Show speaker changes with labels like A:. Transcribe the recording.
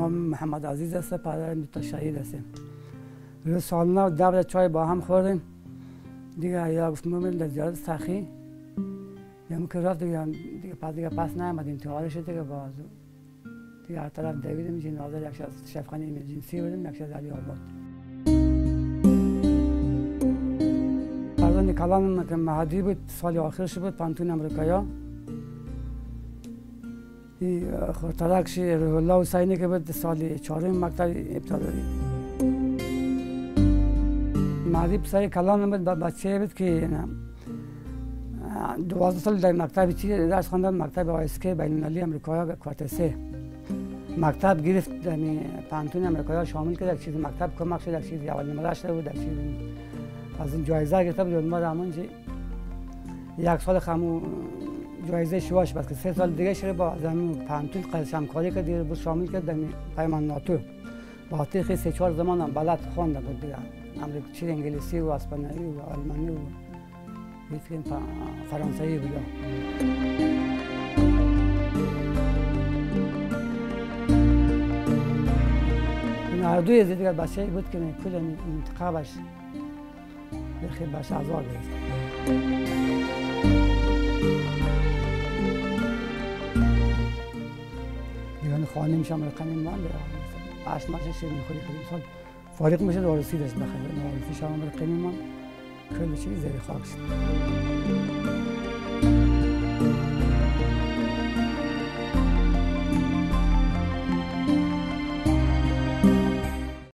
A: ما محمد عزیز است، پدرم دو تا شهید هستیم. روز سال نو دور چای با هم خوردیم دیگه. یا گفت ما در زیارت سخی یم که رفت دیگه، دیگه پس نیامد، انتقال شد دیگه. باز دیگه هر طرف دویدیم، جنازه یک از شفخانه ایمرجنسی بودیم، یک از علی آباد. فرزند کلانم که مهدی بود، سال آخرش بود پانتون امریکایا. خورترکش روح الله حسینی که بود سال چهارم مکتب ابتدایی. مهدی پسر کلانم بود، بچه بود که 12 سال در مکتب چی درس خواندن، مکتب آیسکی بین المللی امریکایا کوارتر 3 مکتب گرفت، پانتون امریکایا شامل کرد. یک چیز مکتب کمک شد، یک چیز اول نمره شده بود، یک چیز از این جایزه گرفته بود. ما همونجا یک سال خمو جایزه شواش بس که 3 سال دیگه شده با زمین پانتون همکاری کرد، دیگه بود شامل کرد در پیمان ناتو. با خاطر 3-4 زمان هم بلد خوانده بود دیگه، امریکا چی انگلیسی و اسپانیایی و آلمانی و فرانسوی بود. هر دوی از دیگر بچه بود که کل انتخابش بخیر باشه عذاب گرفت. دیگه خانه میشم رقمی من 8 ماه شیر میخوری خیلی سال فارغ میشه دارسی داشت بخیر نارسی شما رقمی من کل چیزی زیر خاک شد.